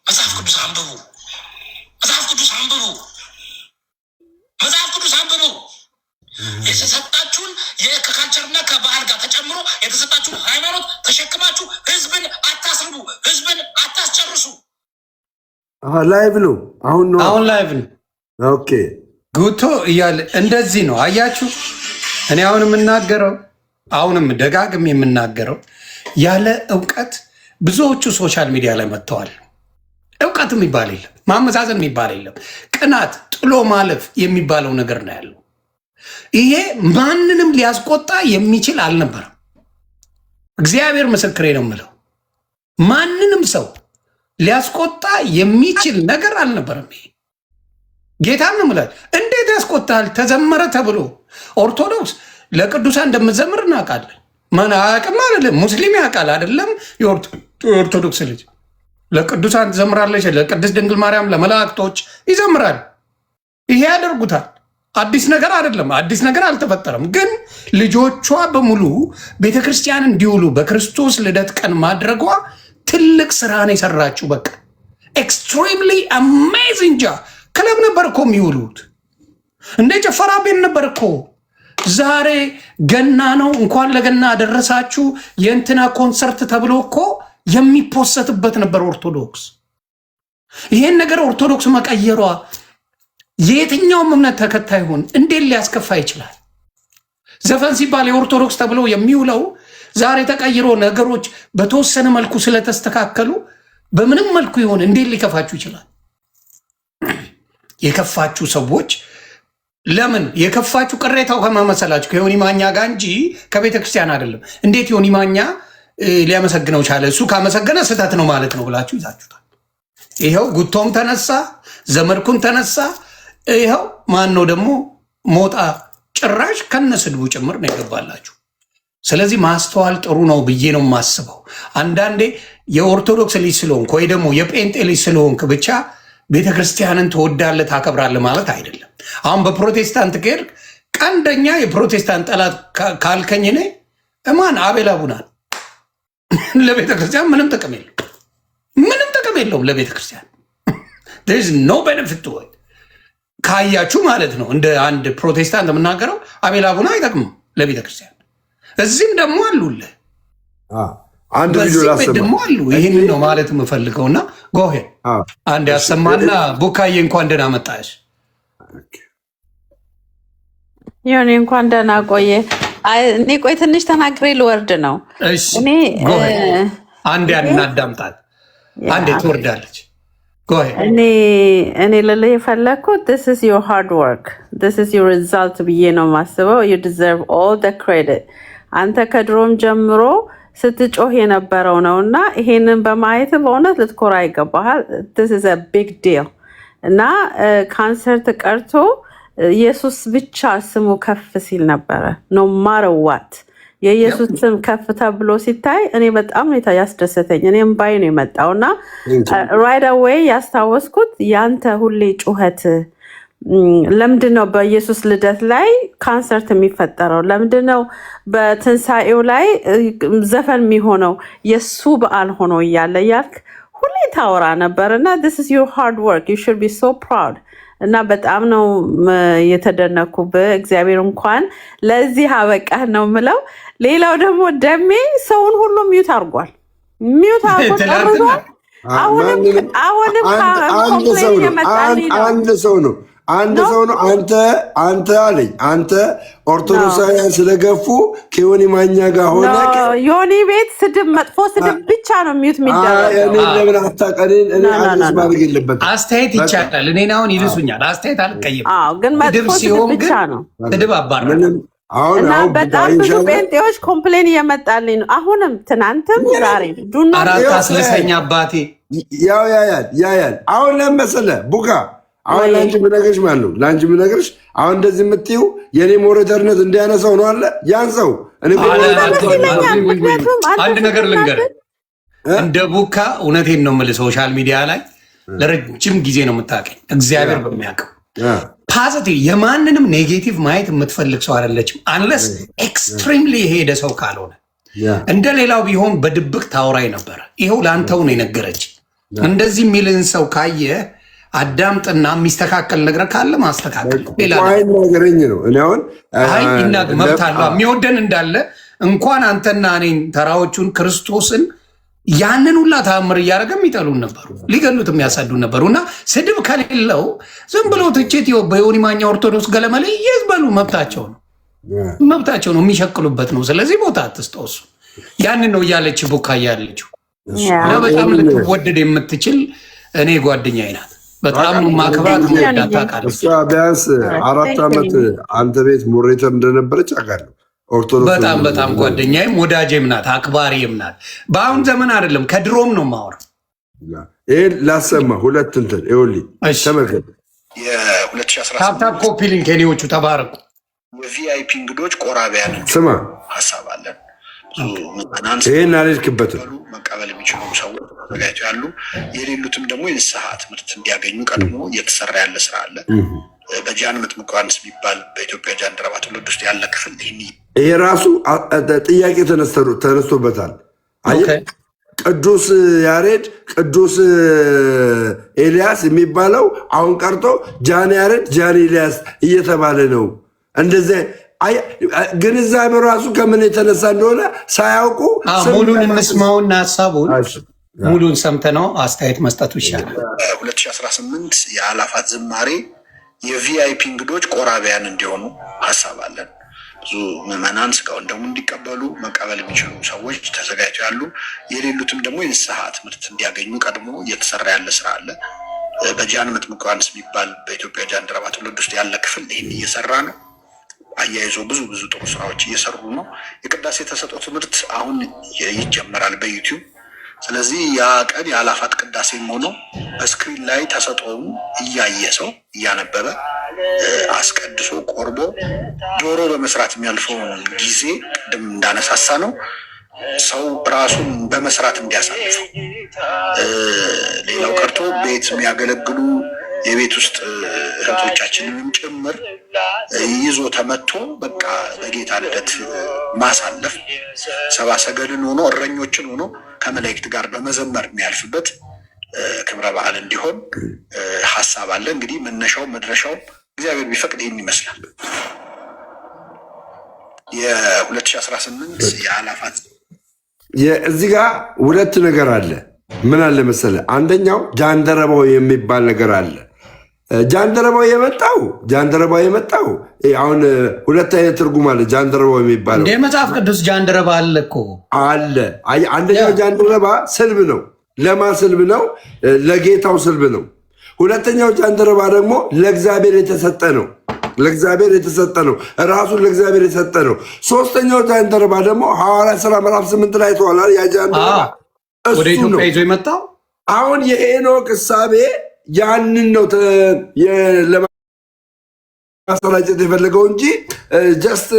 [SPEAKER 1] መጽሐፍ ቅዱስ አንብቡ። መጽሐፍ ቅዱስ አንብቡ። መጽሐፍ ቅዱስ አንብቡ። የተሰጣችሁን ከ culture ና ከባህል ጋር ተጨምሮ የተሰጣችሁን ሃይማኖት ተሸክማችሁ ህዝብን አታስርቡ፣ ህዝብን አታስጨርሱ።
[SPEAKER 3] Live ነው አሁን ነው።
[SPEAKER 2] አሁን live ነው።
[SPEAKER 3] Okay።
[SPEAKER 2] ጉቶ እያለ እንደዚህ ነው። አያችሁ፣ እኔ አሁን የምናገረው፣ አሁንም ደጋግም የምናገረው፣ ያለ እውቀት ብዙዎቹ social media ላይ መጥተዋል። እውቀት የሚባል የለም፣ ማመዛዘን የሚባል የለም። ቅናት፣ ጥሎ ማለፍ የሚባለው ነገር ነው ያለው። ይሄ ማንንም ሊያስቆጣ የሚችል አልነበረም። እግዚአብሔር ምስክሬ ነው የምለው፣ ማንንም ሰው ሊያስቆጣ የሚችል ነገር አልነበረም። ይሄ ጌታን ነው የምላችሁ። እንዴት ያስቆጣል? ተዘመረ ተብሎ ኦርቶዶክስ ለቅዱሳን እንደምትዘምር እናውቃለን። ማን አያውቅም? አይደለም ሙስሊም ያውቃል አይደለም? የኦርቶዶክስ ልጅ ለቅዱሳን ትዘምራለች፣ ለቅድስት ድንግል ማርያም፣ ለመላእክቶች ይዘምራል። ይሄ ያደርጉታል። አዲስ ነገር አይደለም። አዲስ ነገር አልተፈጠረም። ግን ልጆቿ በሙሉ ቤተክርስቲያን እንዲውሉ በክርስቶስ ልደት ቀን ማድረጓ ትልቅ ስራ ነው የሰራችው። በቃ extremely amazing job። ክለብ ነበር እኮ የሚውሉት፣ እንደ ጭፈራ ቤት ነበር እኮ። ዛሬ ገና ነው፣ እንኳን ለገና አደረሳችሁ፣ የእንትና ኮንሰርት ተብሎ እኮ የሚፖሰትበት ነበር ኦርቶዶክስ። ይሄን ነገር ኦርቶዶክስ መቀየሯ የየትኛውም እምነት ተከታይ ይሁን እንዴት ሊያስከፋ ይችላል? ዘፈን ሲባል የኦርቶዶክስ ተብሎ የሚውለው ዛሬ ተቀይሮ ነገሮች በተወሰነ መልኩ ስለተስተካከሉ በምንም መልኩ ይሆን እንዴት ሊከፋችሁ ይችላል? የከፋችሁ ሰዎች፣ ለምን የከፋችሁ? ቅሬታው ከማመሰላችሁ ከዮኒ ማኛ ጋር እንጂ ከቤተ ክርስቲያን አይደለም። እንዴት ዮኒ ማኛ ሊያመሰግነው ቻለ? እሱ ካመሰገነ ስህተት ነው ማለት ነው ብላችሁ ይዛችሁታል። ይኸው ጉቶም ተነሳ፣ ዘመድኩን ተነሳ። ይኸው ማን ነው ደግሞ ሞጣ ጭራሽ ከነስድቡ ጭምር ነው የገባላችሁ። ስለዚህ ማስተዋል ጥሩ ነው ብዬ ነው የማስበው። አንዳንዴ የኦርቶዶክስ ልጅ ስለሆንክ ወይ ደግሞ የጴንጤ ልጅ ስለሆንክ ብቻ ቤተ ክርስቲያንን ትወዳለህ ታከብራለህ ማለት አይደለም። አሁን በፕሮቴስታንት ከሄድክ ቀንደኛ የፕሮቴስታንት ጠላት ካልከኝ እኔ እማን አቤል አቡናን ለቤተ ክርስቲያን ምንም ጥቅም የለውም። ምንም ጥቅም የለውም ለቤተ ክርስቲያን፣ no benefit to it ካያችሁ ማለት ነው። እንደ አንድ ፕሮቴስታንት የምናገረው አቤል አቡና አይጠቅምም ለቤተ ክርስቲያን። እዚህም ደግሞ አሉልህ፣
[SPEAKER 3] አንድ ቪዲዮ
[SPEAKER 2] በዚህ ቤት
[SPEAKER 3] ላሰማ።
[SPEAKER 2] ደግሞ አሉ። ይህንን ነው ማለት የምፈልገው እና go ahead፣ አንድ ያሰማና ቡካዬ እንኳን ደህና መጣሽ።
[SPEAKER 5] ይሁን፣ እንኳን ደህና ቆየ። አይ፣ እኔ ቆይ ትንሽ ተናግሬ ልወርድ ነው።
[SPEAKER 2] እሺ።
[SPEAKER 5] እኔ
[SPEAKER 2] Go ahead፣ አንድ ያን አዳምጣት። አንዴ ትወርዳለች። Go ahead።
[SPEAKER 5] እኔ ልልህ የፈለግኩት this is your hard work, this is your result ብዬ ነው የማስበው። You deserve all the credit። አንተ ከድሮም ጀምሮ ስትጮህ የነበረው ነው እና ይሄንን በማየት በእውነት ልትኮራ ይገባሃል። This is a big deal። እና ካንሰርት ቀርቶ ኢየሱስ ብቻ ስሙ ከፍ ሲል ነበረ። No matter what የኢየሱስ ስም ከፍ ተብሎ ሲታይ እኔ በጣም ነው ያስደሰተኝ። እኔም ባይ ነው የመጣው እና right away ያስታወስኩት ያንተ ሁሌ ጩኸት፣ ለምንድን ነው በኢየሱስ ልደት ላይ ካንሰርት የሚፈጠረው? ለምንድን ነው በትንሣኤው ላይ ዘፈን የሚሆነው የእሱ በዓል ሆኖ እያለ እያልክ ሁሌ ታወራ ነበር። እና this is your hard work, you should be so proud። እና በጣም ነው የተደነኩብህ። እግዚአብሔር እንኳን ለዚህ አበቃህ ነው ምለው። ሌላው ደግሞ ደሜ ሰውን ሁሉ mute አድርጓል። Mute አድርጎ
[SPEAKER 2] ትናንትና
[SPEAKER 5] ጨርሷል። አሁንም
[SPEAKER 3] ማንንም
[SPEAKER 5] አሁንም
[SPEAKER 3] አንድ
[SPEAKER 5] complain
[SPEAKER 3] ሰው ነው
[SPEAKER 5] እየመጣልኝ ነው።
[SPEAKER 3] አንድ ሰው ነው፣ አንድ
[SPEAKER 5] No
[SPEAKER 3] ሰው ነው። አንተ አለኝ፣ አንተ ኦርቶዶክሳውያን ስለገፉ ከዮኒ ማኛ ጋር ሆነ
[SPEAKER 5] No፣ ዮኒ ቤት ስድብ፣ መጥፎ ስድብ ብቻ ነው mute የሚደረገው።
[SPEAKER 3] እኔ ለምን አታውቀኔን? እኔ
[SPEAKER 5] No, no, no,
[SPEAKER 3] address
[SPEAKER 5] no.
[SPEAKER 3] ማድረግ የለበትም።
[SPEAKER 2] አስተያየት
[SPEAKER 3] በቃ
[SPEAKER 2] ይቻላል። እኔን አሁን ይልሱኛል። አስተያየት አልቀይም።
[SPEAKER 5] አዎ፣ ግን
[SPEAKER 2] ስድብ
[SPEAKER 5] መጥፎ ስድብ
[SPEAKER 2] ሲሆን
[SPEAKER 5] ብቻ
[SPEAKER 2] ግን
[SPEAKER 5] ነው።
[SPEAKER 2] ስድብ አባራል።
[SPEAKER 3] ምንም አሁን
[SPEAKER 5] እና
[SPEAKER 3] አሁን
[SPEAKER 5] በጣም ብዙ
[SPEAKER 3] ኢንሻላህ
[SPEAKER 5] ጴንጤዎች complain እየመጣልኝ ነው። አሁንም ትናንትም ዛሬ ዱና
[SPEAKER 2] አራት
[SPEAKER 3] ይኸው
[SPEAKER 2] አስልሰኝ አባቴ።
[SPEAKER 3] ያው ያያል ያያል። አሁን ለመሰለ ቡካ፣ አሁን
[SPEAKER 5] ወይ
[SPEAKER 3] ለአንቺ የምነግርሽ ማለት ነው፣ ለአንቺ የምነግርሽ አሁን እንደዚህ የምትይው የኔ moderator ነት እንዲያነሳው ነው አለ ያን ሰው እኔ እኮ
[SPEAKER 2] አለ
[SPEAKER 3] moderator
[SPEAKER 5] ደስ ይለኛል። ምክንያቱም አንተ
[SPEAKER 2] አንድ ነገር ልንገርህ፣
[SPEAKER 5] ስትናገር
[SPEAKER 2] እንደ ቡካ እውነቴን ነው የምልህ፣ social media ላይ ለረጅም ጊዜ ነው የምታውቀኝ፣ እግዚአብሔር በሚያውቀው positive የማንንም negative ማየት የምትፈልግ ሰው አይደለችም። Unless extremely የሄደ ሰው ካልሆነ። እንደ ሌላው ቢሆን በድብቅ ታወራኝ ነበረ። ይኸው ለአንተው ነው የነገረች። እንደዚህ የሚልህን ሰው ካየ አዳምጥና የሚስተካከል ነገር ካለ ማስተካከል ነው። ሌላ ነገር
[SPEAKER 3] አይናገረኝ ነው እኔ አሁን
[SPEAKER 2] አይ ይናገር፣ መብት አለው። የሚወደን እንዳለ እንኳን አንተና እኔን ተራዎቹን ክርስቶስን ያንን ሁላ ተአምር እያደረገ የሚጠሉን ነበሩ፣ ሊገሉት የሚያሳዱን ነበሩ። እና ስድብ ከሌለው ዝም ብሎ ትችት በዮኒ ማኛ ኦርቶዶክስ ገለመለ ይዝበሉ፣ መብታቸው ነው፣ መብታቸው ነው፣ የሚሸቅሉበት ነው። ስለዚህ ቦታ አትስጠው። እሱ ያንን ነው እያለች ቡካ እያለችው እና በጣም ልትወደድ የምትችል እኔ ጓደኛዬ ናት። በጣም ነው ማክብራት፣ መወዳት፣ ታውቃለች።
[SPEAKER 3] እሷ ቢያንስ 4 ዓመት አንተ ቤት moderator እንደነበረች አውቃለሁ። ኦርቶዶክስ
[SPEAKER 2] በጣም በጣም ጓደኛዬም ወዳጄም ናት፣ አክባሪም ናት። በአሁን ዘመን አይደለም፣ ከድሮም ነው የማወራው።
[SPEAKER 3] ይሄን ላሰማ፣ ሁለት እንትን ይኸውልህ፣ ተመልከት።
[SPEAKER 1] የ2018
[SPEAKER 2] Tap tap copy link የኔዎቹ ተባረኩ።
[SPEAKER 1] የ VIP እንግዶች ቆራቢያን
[SPEAKER 3] ስማ።
[SPEAKER 1] ሀሳብ አለን። ብዙ ምዕመናን
[SPEAKER 3] ይሄን አልሄድክበትም።
[SPEAKER 1] መቀበል የሚችሉ ሰዎች ተዘጋጅተው ያሉ፣ የሌሉትም ደግሞ የንስሐ ትምህርት እንዲያገኙ ቀድሞ እየተሰራ ያለ ስራ አለ። በጃን መጥምቁ ዮሐንስ የሚባል በኢትዮጵያ ጃንደረባ ትውልድ ውስጥ ያለ ክፍል ይህን
[SPEAKER 3] ይሄ ራሱ ጥያቄ ተነስቶበታል። አየህ፣ ቅዱስ ያሬድ፣ ቅዱስ ኤልያስ የሚባለው አሁን ቀርቶ ጃን ያሬድ፣ ጃን ኤልያስ እየተባለ ነው። እንደዚህ ግንዛቤ ራሱ ከምን የተነሳ እንደሆነ ሳያውቁ
[SPEAKER 2] ሙሉን እንስማውና ሀሳቡን ሙሉን ሰምተነው አስተያየት መስጠቱ ይሻላል።
[SPEAKER 1] 2018 የአላፋት ዝማሬ የ VIP እንግዶች ቆራቢያን እንዲሆኑ ሀሳብ አለን።
[SPEAKER 4] ብዙ ምዕመናን ስጋውን ደግሞ እንዲቀበሉ መቀበል የሚችሉ ሰዎች ተዘጋጅተው ያሉ፣ የሌሉትም ደግሞ የንስሐ ትምህርት እንዲያገኙ ቀድሞ እየተሰራ ያለ ስራ አለ። በጃን መጥምቁ ዮሐንስ የሚባል በኢትዮጵያ ጃንደረባ ትውልድ ውስጥ ያለ ክፍል ይህን እየሰራ ነው። አያይዞ ብዙ ብዙ ጥሩ ስራዎች እየሰሩ ነው። የቅዳሴ ተሰጥኦ ትምህርት አሁን ይጀመራል በ YouTube። ስለዚህ ያ ቀን የአላፋት ቅዳሴም ሆኖ በ screen ላይ ተሰጥኦውን እያየ ሰው እያነበበ አስቀድሶ ቆርቦ ዶሮ በመስራት የሚያልፈውን ጊዜ ቅድም እንዳነሳሳ ነው ሰው ራሱን በመስራት እንዲያሳልፈው፣ ሌላው ቀርቶ ቤት የሚያገለግሉ የቤት ውስጥ እህቶቻችንንም ጭምር ይዞ ተመቶ በቃ በጌታ ልደት ማሳለፍ፣ ሰብአ ሰገልን ሆኖ እረኞችን ሆኖ ከመላእክት ጋር በመዘመር የሚያልፍበት ክብረ በዓል እንዲሆን ሀሳብ አለ። እንግዲህ መነሻውም መድረሻውም እግዚአብሔር ቢፈቅድ ይህን ይመስላል። የ2018 የአላፋት
[SPEAKER 3] እዚህ ጋር ሁለት ነገር አለ። ምን አለ መሰለ፣ አንደኛው ጃንደረባው የሚባል ነገር አለ። ጃንደረባው የመጣው አሁን ሁለት አይነት ትርጉም አለ። ጃንደረባው የሚባለው
[SPEAKER 2] እንደ መጽሐፍ ቅዱስ ጃንደረባ አለ እኮ።
[SPEAKER 3] አለ። አንደኛው ጃንደረባ ስልብ ነው። ለማ ስልብ ነው? ለጌታው ስልብ ነው። ሁለተኛው ጃንደረባ ደግሞ ለእግዚአብሔር የተሰጠ ነው። ለእግዚአብሔር የተሰጠ ነው። ራሱን ለእግዚአብሔር የሰጠ ነው። ሶስተኛው ጃንደረባ ደግሞ ሐዋርያት ሥራ ምዕራፍ 8 ላይ ተዋላል። ያ ጃንደረባ
[SPEAKER 2] ወደ
[SPEAKER 3] እሱ ነው።
[SPEAKER 2] ኢትዮጵያ ይዞ የመጣው።
[SPEAKER 3] አሁን የሄኖክ እሳቤ ያንን ነው ለማሰራጨት የፈለገው እንጂ just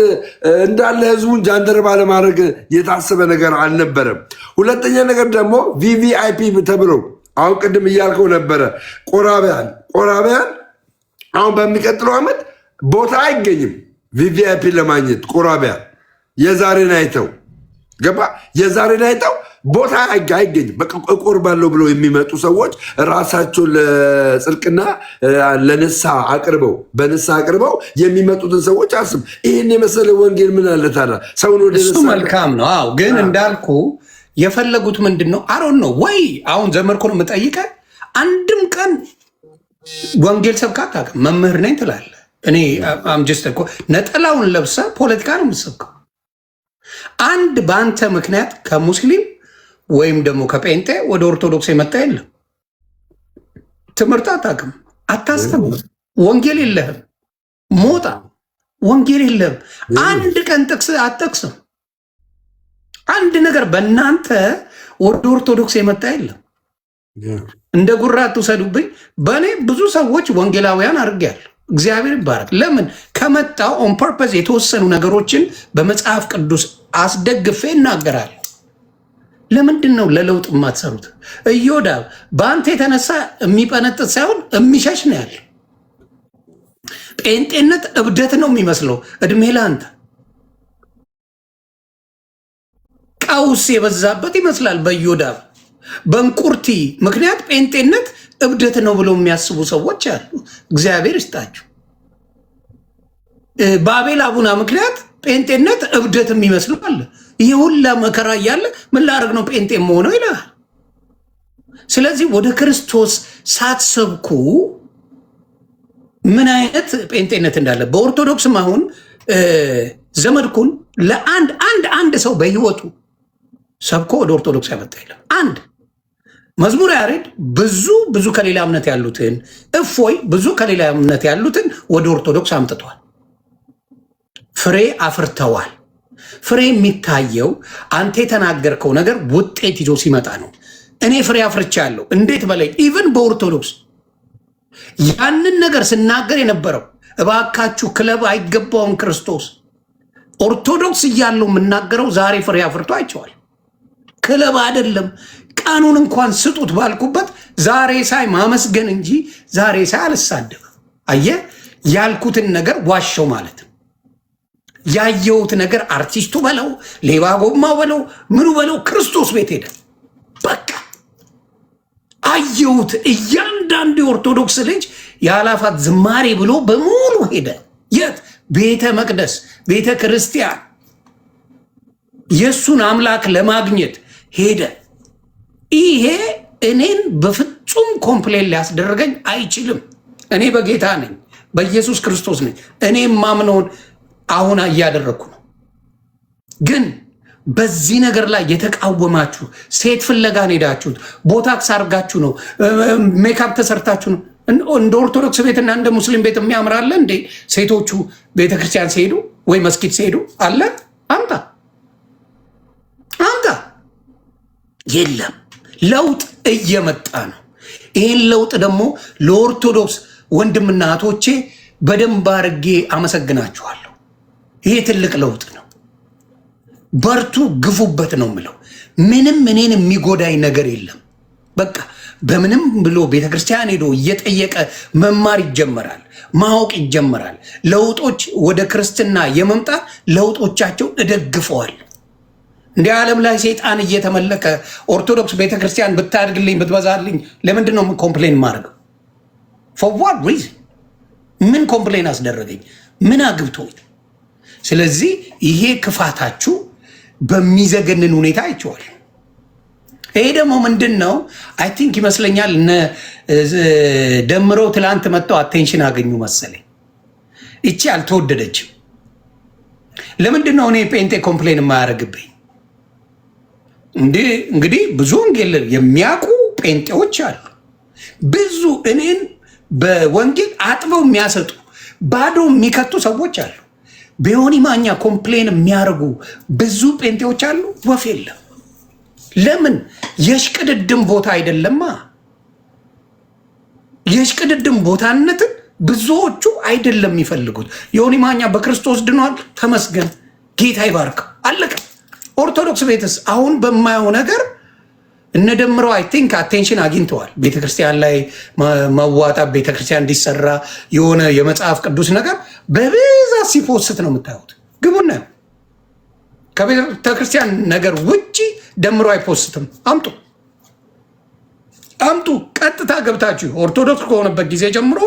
[SPEAKER 3] እንዳለ ህዝቡን ጃንደረባ ለማድረግ የታሰበ ነገር አልነበረም። ሁለተኛ ነገር ደግሞ VVIP ተብለው አሁን ቅድም እያልከው ነበረ። ቆራቢያን አሁን በሚቀጥለው ዓመት ቦታ አይገኝም VVIP ለማግኘት። ቆራቢያን የዛሬን አይተው ገባ፣ የዛሬን አይተው ቦታ አይገኝም። በቃ እቆርባለሁ ብለው የሚመጡ ሰዎች ራሳቸውን ለጽድቅና ለንስሐ አቅርበው፣ በንስሐ አቅርበው የሚመጡትን ሰዎች አስብ። ይህን የመሰለ ወንጌል ምን አለ ታዲያ? ሰውን ወደ
[SPEAKER 2] እሱ
[SPEAKER 3] ንስሐ
[SPEAKER 2] መልካም ነው። አዎ፣ ግን እንዳልኩ የፈለጉት ምንድን ነው? አሮን ነው ወይ አሁን ዘመድኩን የምጠይቀህ፣ አንድም ቀን ወንጌል ሰብካ አታውቅም። መምህር ነኝ ትላለህ። እኔ I'm just እኮ ነጠላውን ለብሰህ ፖለቲካ ነው የምትሰብከው። አንድ በአንተ ምክንያት ከሙስሊም ወይም ደግሞ ከጴንጤ ወደ ኦርቶዶክስ የመጣ የለም። ትምህርት አታውቅም፣ አታስተምርም፣ ወንጌል የለህም። ሞጣ ወንጌል የለህም። አንድ ቀን ጥቅስ አትጠቅስም። አንድ ነገር በእናንተ ወደ ኦርቶዶክስ የመጣ የለም። እንደ ጉራ አትውሰዱብኝ። በእኔ ብዙ ሰዎች ወንጌላውያን አድርጌያለሁ። እግዚአብሔር ይባረክ። ለምን ከመጣው on purpose የተወሰኑ ነገሮችን በመጽሐፍ ቅዱስ አስደግፌ እናገራለሁ። ለምንድን ነው ለለውጥ የማትሰሩት? እዮዳብ በአንተ የተነሳ የሚፈነጥጥ ሳይሆን የሚሸሽ ነው ያለ። ጴንጤነት እብደት ነው የሚመስለው። እድሜ ለአንተ ቀውስ የበዛበት ይመስላል። በእዮዳብ በእንቁርቲ ምክንያት ጴንጤነት እብደት ነው ብለው የሚያስቡ ሰዎች አሉ። እግዚአብሔር ይስጣችሁ። በአቤል አቡና ምክንያት ጴንጤነት እብደት የሚመስለው አለ። ይህ ሁላ መከራ እያለ ምን ላደርግ ነው ጴንጤ መሆነው ይላል። ስለዚህ ወደ ክርስቶስ ሳትሰብኩ ምን አይነት ጴንጤነት እንዳለ፣ በኦርቶዶክስም አሁን ዘመድኩን ለአንድ አንድ አንድ ሰው በህይወቱ ሰብኮ ወደ ኦርቶዶክስ ያመጣ የለም። አንድ መዝሙር ያሬድ ብዙ ብዙ ከሌላ እምነት ያሉትን፣ እፎይ ብዙ ከሌላ እምነት ያሉትን ወደ ኦርቶዶክስ አምጥቷል። ፍሬ አፍርተዋል። ፍሬ የሚታየው አንተ የተናገርከው ነገር ውጤት ይዞ ሲመጣ ነው። እኔ ፍሬ አፍርቻለሁ። እንዴት በላይ even በኦርቶዶክስ ያንን ነገር ስናገር የነበረው፣ እባካችሁ ክለብ አይገባውም ክርስቶስ፣ ኦርቶዶክስ እያለው የምናገረው ዛሬ ፍሬ አፍርቶ አይቼዋለሁ። ክለብ አይደለም ቀኑን እንኳን ስጡት ባልኩበት ዛሬ ሳይ ማመስገን እንጂ ዛሬ ሳይ አልሳደብም። አየህ፣ ያልኩትን ነገር ዋሸው ማለት ነው። ያየሁት ነገር አርቲስቱ በለው፣ ሌባ ጎማው በለው፣ ምኑ በለው ክርስቶስ ቤት ሄደ። በቃ አየሁት። እያንዳንዱ የኦርቶዶክስ ልጅ የአላፋት ዝማሬ ብሎ በሙሉ ሄደ። የት? ቤተ መቅደስ፣ ቤተ ክርስቲያን የእሱን አምላክ ለማግኘት ሄደ። ይሄ እኔን በፍጹም complain ሊያስደርገኝ አይችልም። እኔ በጌታ ነኝ፣ በኢየሱስ ክርስቶስ ነኝ። እኔ የማምነውን አሁን እያደረግኩ ነው። ግን በዚህ ነገር ላይ የተቃወማችሁ፣ ሴት ፍለጋ ነው ሄዳችሁት፣ botox አድርጋችሁ ነው፣ ሜካፕ ተሰርታችሁ ነው። እንደ ኦርቶዶክስ ቤትና እንደ ሙስሊም ቤት የሚያምር አለ እንዴ? ሴቶቹ ቤተክርስቲያን ሲሄዱ ወይ መስጊድ ሲሄዱ አለ? አምጣ አምጣ። የለም። ለውጥ እየመጣ ነው። ይህን ለውጥ ደግሞ ለኦርቶዶክስ ወንድምና እህቶቼ በደንብ አድርጌ አመሰግናችኋለሁ። ይሄ ትልቅ ለውጥ ነው። በርቱ፣ ግፉበት ነው የምለው። ምንም እኔን የሚጎዳኝ ነገር የለም። በቃ በምንም ብሎ ቤተክርስቲያን ሄዶ እየጠየቀ መማር ይጀመራል፣ ማወቅ ይጀመራል። ለውጦች ወደ ክርስትና የመምጣት ለውጦቻቸው እደግፈዋል። እንዲህ ዓለም ላይ ሰይጣን እየተመለከ ኦርቶዶክስ ቤተክርስቲያን ብታድግልኝ ብትበዛልኝ ለምንድን ነው complain ማድረገው? For what reason? ምን complain አስደረገኝ? ምን አግብቶኝ? ስለዚህ ይሄ ክፋታችሁ በሚዘገንን ሁኔታ አይቼዋለሁ። ይሄ ደግሞ ምንድን ነው? I think ይመስለኛል እነ ደምረው ትላንት መጥተው attention አገኙ መሰለኝ። እቺ አልተወደደችም። ለምንድን ነው እኔ ጴንጤ complain የማያደርግብኝ? እንግዲህ ብዙ ወንጌል የሚያውቁ ጴንጤዎች አሉ። ብዙ እኔን በወንጌል አጥበው የሚያሰጡ፣ ባዶ የሚከቱ ሰዎች አሉ። በዮኒ ማኛ complain የሚያደርጉ ብዙ ጴንጤዎች አሉ። ወፍ የለም። ለምን? የሽቅድድም ቦታ አይደለማ። የሽቅድድም ቦታነትን ብዙዎቹ አይደለም የሚፈልጉት። ዮኒ ማኛ በክርስቶስ ድኗል፣ ተመስገን፣ ጌታ ይባርከው፣ አለቀ። ኦርቶዶክስ ቤትስ አሁን በማየው ነገር እነደምረው I think attention አግኝተዋል። ቤተክርስቲያን ላይ መዋጣት፣ ቤተክርስቲያን እንዲሰራ የሆነ የመጽሐፍ ቅዱስ ነገር በብዛት ሲ post ነው የምታዩት። ግቡና ከቤተክርስቲያን ነገር ውጪ ደምሮ አይ post ም። አምጡ አምጡ። ቀጥታ ገብታችሁ ኦርቶዶክስ ከሆነበት ጊዜ ጀምሮ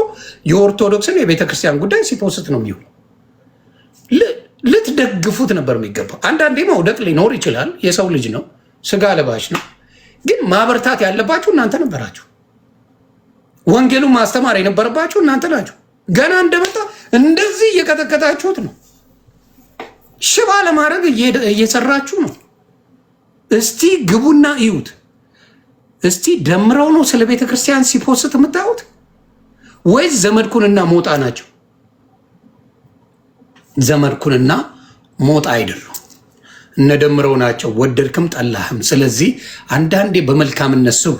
[SPEAKER 2] የኦርቶዶክስን የቤተክርስቲያን ጉዳይ ሲ post ነው የሚውለው። ልትደግፉት ነበር የሚገባው። አንዳንዴ መውደቅ ሊኖር ይችላል። የሰው ልጅ ነው፣ ስጋ ለባሽ ነው። ግን ማበርታት ያለባችሁ እናንተ ነበራችሁ። ወንጌሉን ማስተማር የነበረባችሁ እናንተ ናችሁ። ገና እንደመጣ እንደዚህ እየቀጠቀጣችሁት ነው። ሽባ ለማድረግ እየሰራችሁ ነው። እስቲ ግቡና እዩት። እስቲ ደምረው ነው ስለ ቤተ ክርስቲያን ሲ post የምታዩት ወይስ ዘመድኩንና ሞጣ ናቸው? ዘመድኩንና ሞጣ አይደሉም። እነ ደምረው ናቸው፣ ወደድክም ጠላህም። ስለዚህ አንዳንዴ በመልካምነት ስቡ።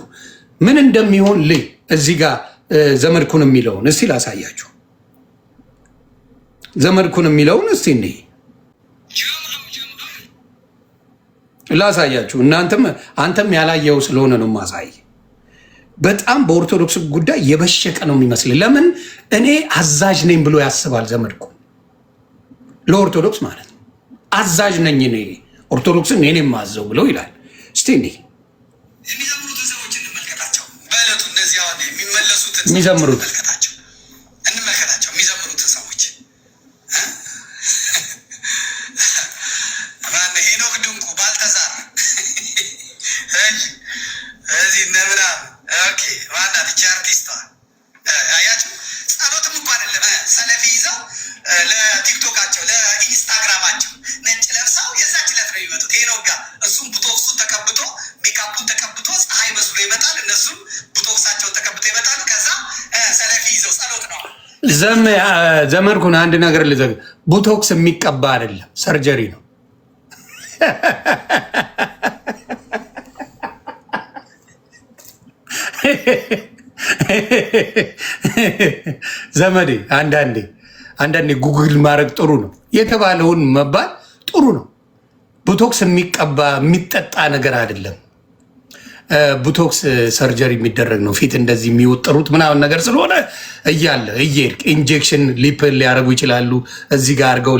[SPEAKER 2] ምን እንደሚሆን ልይ እዚህ ጋር ዘመድኩን የሚለውን እስቲ ላሳያችሁ። ዘመድኩን የሚለውን እስቲ እንይ ላሳያችሁ። እናንተም አንተም ያላየው ስለሆነ ነው ማሳይ። በጣም በኦርቶዶክስ ጉዳይ የበሸቀ ነው የሚመስል። ለምን እኔ አዛዥ ነኝ ብሎ ያስባል ዘመድኩን፣ ለኦርቶዶክስ ማለት ነው። አዛዥ ነኝ እኔ፣ ኦርቶዶክስን እኔ የማዘው ብለው ይላል። እስቲ እንይ።
[SPEAKER 1] የሚዘምሩትን ሰዎች እንመልከታቸው። በዕለቱ እነዚህ አሁን የሚመለሱትን ሰዎች
[SPEAKER 2] የሚዘምሩት
[SPEAKER 1] እንመልከታቸው፣ እንመልከታቸው የሚዘምሩትን ሰዎች። ማነው? ሄኖክ ድንቁ፣ ባልተዛር፣ እሺ፣ እዚህ እነ ምናምን፣ okay፣ ማናት ይቺ አርቲስቷ? አያችሁ፣ ጸሎትም እኮ አይደለም፣ ሰለፊ ይዘው ለቲክቶካቸው ለኢንስታግራማቸው ነጭ ለብሰው የዛች ዕለት ነው የሚመጡት ሄኖክ ጋር። እሱም botox ኡን ተቀብቶ፣ ሜካፑን ተቀብቶ ፀሐይ መስሎ ይመጣል። እነሱም botox ኣቸውን ተቀብተው ይመጣሉ። ከዛ ሰለፊ ይዘው ጸሎት ነው።
[SPEAKER 2] ዘመድኩን አንድ ነገር ልዘግ፣ botox የሚቀባ አይደለም፣ surgery ነው። ዘመዴ፣ አንዳንዴ ጉግል ማድረግ ጥሩ ነው። የተባለውን መባል ጥሩ ነው። Botox የሚቀባ የሚጠጣ ነገር አይደለም። Botox surgery የሚደረግ ነው። ፊት እንደዚህ የሚወጥሩት ምናምን ነገር ስለሆነ እያለ እየሄድክ injection lip ሊያደርጉ ይችላሉ። እዚህ ጋር አድርገው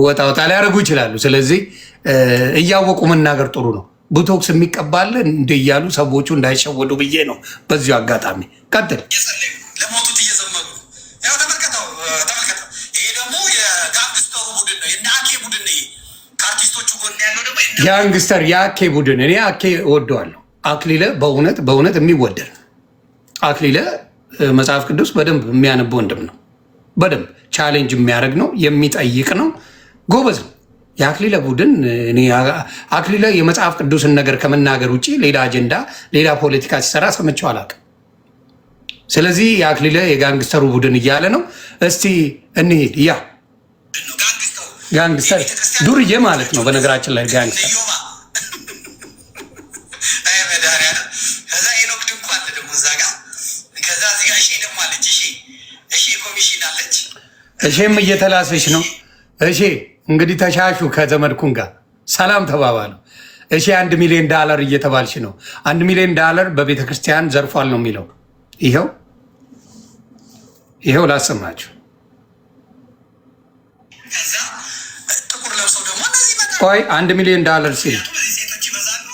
[SPEAKER 2] ወጣ ወጣ ሊያደርጉ ይችላሉ። ስለዚህ እያወቁ መናገር ጥሩ ነው። Botox የሚቀባል እንደ እያሉ ሰዎቹ እንዳይሸወዱ ብዬ ነው። በዚሁ አጋጣሚ ቀጥል።
[SPEAKER 1] እየጸለዩ ለሞቱት እየዘመሩ ነው። ያው ተመልከተው ተመልከተው። ይሄ ደግሞ የ gangster ኡ ቡድን ነው፣ የእነ አኬ ቡድን ነው። ይሄ ከአርቲስቶቹ ጎን ያለው ደግሞ የእነ
[SPEAKER 2] Gangster የአኬ ቡድን። እኔ አኬ እወደዋለሁ። አክሊለ በእውነት በእውነት የሚወደድ ነው። አክሊለ መጽሐፍ ቅዱስ በደንብ የሚያነብ ወንድም ነው። በደንብ challenge የሚያደርግ ነው፣ የሚጠይቅ ነው፣ ጎበዝ ነው። የአክሊለ ቡድን እኔ አክሊለ የመጽሐፍ ቅዱስን ነገር ከመናገር ውጭ ሌላ አጀንዳ፣ ሌላ ፖለቲካ ሲሰራ ሰምቼው አላውቅም። ስለዚህ የአክሊለ የ gangster ኡ ቡድን እያለ ነው። እስቲ እንሂድ። ያ gangster ዱርዬ ማለት ነው። በነገራችን ላይ gangster።
[SPEAKER 1] ዮባ አይ መድኃኒዓለም። ከዛ ሄኖክ ድንኩ አለ ደግሞ እዛ ጋር። ከዛ እዚህ ጋር እሺ ደግሞ አለች። እሺ እሺ ኮሚሽን አለች።
[SPEAKER 2] እሼም እየተላሰች ነው። እሺ እንግዲህ ተሻሹ፣ ከዘመድኩን ጋር ሰላም ተባባሉ። እሺ 1 ሚሊዮን ዳላር እየተባልሽ ነው። 1 ሚሊዮን ዳላር በቤተ ክርስቲያን ዘርፏል ነው የሚለው። ይኸው ይኸው ላሰማችሁ።
[SPEAKER 1] ከዛ ጥቁር ለብሰው ደግሞ እነዚህ ይመጣሉ።
[SPEAKER 2] ቆይ፣ 1 ሚሊዮን ዳላር ሲል
[SPEAKER 1] ምክንያቱም እዚህ ሴቶች ይበዛሉ።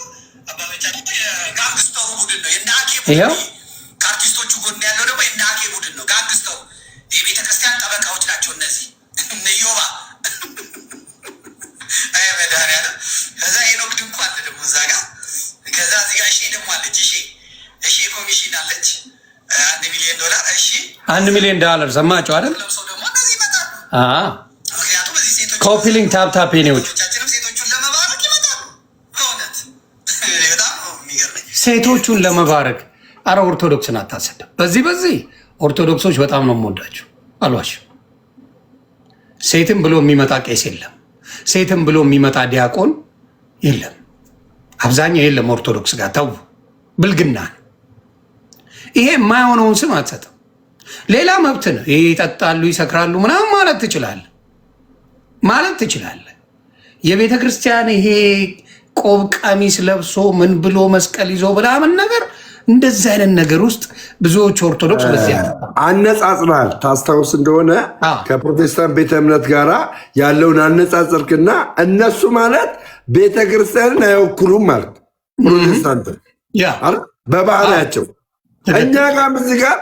[SPEAKER 1] አባቶቻችን የ gangster ኡ ቡድን ነው የእነ አኬ ቡድን።
[SPEAKER 2] ይኸው።
[SPEAKER 1] ከአርቲስቶቹ ጎን ያለው ደግሞ የእነ አኬ ቡድን ነው። Gangster ኡ የቤተ ክርስቲያን ጠበቃዎች ናቸው እነዚህ እነ ዮባ። አይ መድኃኒዓለም። ከዛ ሄኖክ ድንኩ አለ ደግሞ እዛ ጋር። ከዛ እዚህ ጋር እሺ ደግሞ አለች። እሺ እሺ ኮሚሽን አለች። 1 ሚሊዮን ዶላር እሺ።
[SPEAKER 2] 1 ሚሊዮን ዳላር ሰማችሁ አይደል?
[SPEAKER 1] ለብሰው ደግሞ እነዚህ ይመጣሉ። ምክንያቱም እዚህ ሴቶች
[SPEAKER 2] Copy link, tap tap ኔዎች።
[SPEAKER 1] ቻችንም ሴቶቹን ለመባረክ ይመጣሉ። በእውነት በጣም ነው የሚገርመኝ።
[SPEAKER 2] ሴቶቹን ለመባረክ። አረ ኦርቶዶክስን አታሰድብ። በዚህ ኦርቶዶክሶች በጣም ነው የምወዳቸው፣ አልዋሽም። ሴትም ብሎ የሚመጣ ቄስ የለም። ሴትም ብሎ የሚመጣ ዲያቆን የለም። አብዛኛው የለም። ኦርቶዶክስ ጋር ተው፣ ብልግና ነው። ይሄ የማይሆነውን ስም አትሰጥም። ሌላ መብት ነው። ይሄ ይጠጣሉ፣ ይሰክራሉ ምናምን ማለት ትችላለህ። የቤተ ክርስቲያን ይሄ ቆብ ቀሚስ ለብሶ ምን ብሎ መስቀል ይዞ ምናምን ነገር እንደዚህ አይነት ነገር ውስጥ ብዙዎች ኦርቶዶክስ በዚያ
[SPEAKER 3] አነጻጽራል። ታስታውስ እንደሆነ ከፕሮቴስታንት ቤተ እምነት ጋር ያለውን አነጻጽርክና እነሱ ማለት ቤተ ክርስቲያንን አይወክሉም ማለት ፕሮቴስታንትን አይደል? በባህሪያቸው እኛ ጋርም እዚህ ጋር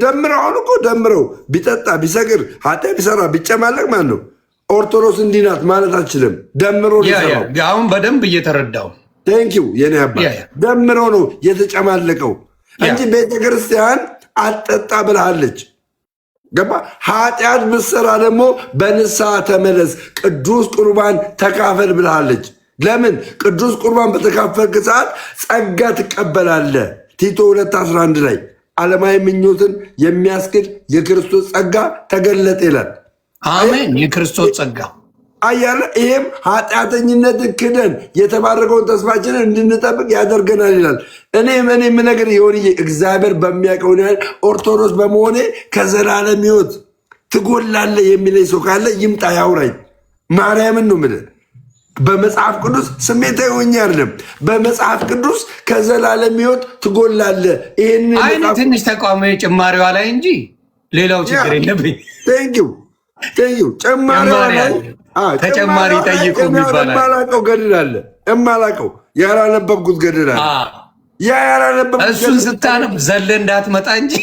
[SPEAKER 3] ደምረው አሁን እኮ ደምረው ቢጠጣ፣ ቢሰክር፣ ኃጢአት ቢሰራ፣ ቢጨማለቅ ማለት ነው ኦርቶዶክስ እንዲህ ናት ማለት አችልም። ደምሮ ነው የሰራው።
[SPEAKER 2] አሁን በደንብ እየተረዳው።
[SPEAKER 3] Thank you የኔ አባት። ደምሮ ነው የተጨማለቀው እንጂ ቤተ ክርስቲያን አትጠጣ ብልሃለች። ገባ? ኃጢአት ብትሰራ ደግሞ በንስሐ ተመለስ፣ ቅዱስ ቁርባን ተካፈል ብልሃለች። ለምን? ቅዱስ ቁርባን በተካፈልክ ሰዓት ጸጋ ትቀበላለህ። ቲቶ 2:11 ላይ ዓለማዊ ምኞትን የሚያስክድ የክርስቶስ ጸጋ ተገለጠ ይላል።
[SPEAKER 2] አሜን። የክርስቶስ ጸጋ።
[SPEAKER 3] አያለ ይሄም ኃጢአተኝነትን ክደን የተባረከውን ተስፋችንን እንድንጠብቅ ያደርገናል ይላል። እኔ የምነግርህ የሆንዬ እግዚአብሔር በሚያውቀው ያህል ኦርቶዶክስ በመሆኔ ከዘላለም ሕይወት ትጎላለህ የሚለኝ ሰው ካለ ይምጣ ያውራኝ። ማርያምን ነው የምልህ። በመጽሐፍ ቅዱስ ስሜታዊ ሆኜ አይደለም። በመጽሐፍ ቅዱስ ከዘላለም ሕይወት ትጎላለህ። ይሄንን
[SPEAKER 2] አይ እኔ ትንሽ ተቃውሞ ጭማሪዋ ላይ እንጂ ሌላው ችግር የለብኝ።
[SPEAKER 3] Thank you, thank you። ጭማሪዋ ላይ
[SPEAKER 2] ተጨማሪ ጠይቁ የሚባል
[SPEAKER 3] የማላውቀው ገድል አለ። የማላውቀው ያላነበብኩት ገድል አለ። ያ ያላነበብኩት
[SPEAKER 2] እሱን ስታነብ ዘለ እንዳትመጣ እንጂ።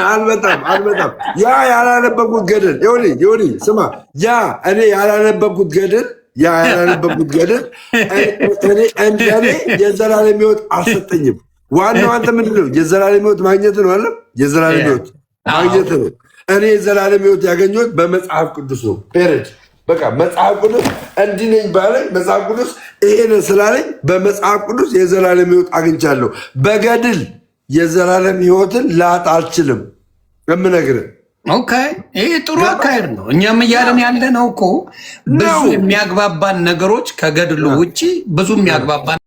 [SPEAKER 3] አልመጣም፣ አልመጣም። ያ ያላነበብኩት ገድል ይኸውልህ፣ ይኸውልህ ስማ፣ ያ እኔ ያላነበብኩት ገድል ያ ያላነበብኩት ገድል እኔ የዘላለም ሕይወት አልሰጠኝም። ዋናው አንተ ምንድን ነው? የዘላለም ሕይወት ማግኘት ነው አለ። የዘላለም ሕይወት ማግኘት ነው። እኔ የዘላለም ሕይወት ያገኘሁት በመጽሐፍ ቅዱስ ነው። Period። በቃ መጽሐፍ ቅዱስ እንዲህ ነኝ ባለኝ፣ መጽሐፍ ቅዱስ ይሄን ስላለኝ በመጽሐፍ ቅዱስ የዘላለም ሕይወት አግኝቻለሁ። በገድል የዘላለም ሕይወትን ላጣ አልችልም። የምነግርህ
[SPEAKER 2] Okay፣ ይህ ጥሩ አካሄድ ነው። እኛም እያለን ያለ ነው እኮ ብዙ የሚያግባባን ነገሮች ከገድሉ ውጭ ብዙ የሚያግባባን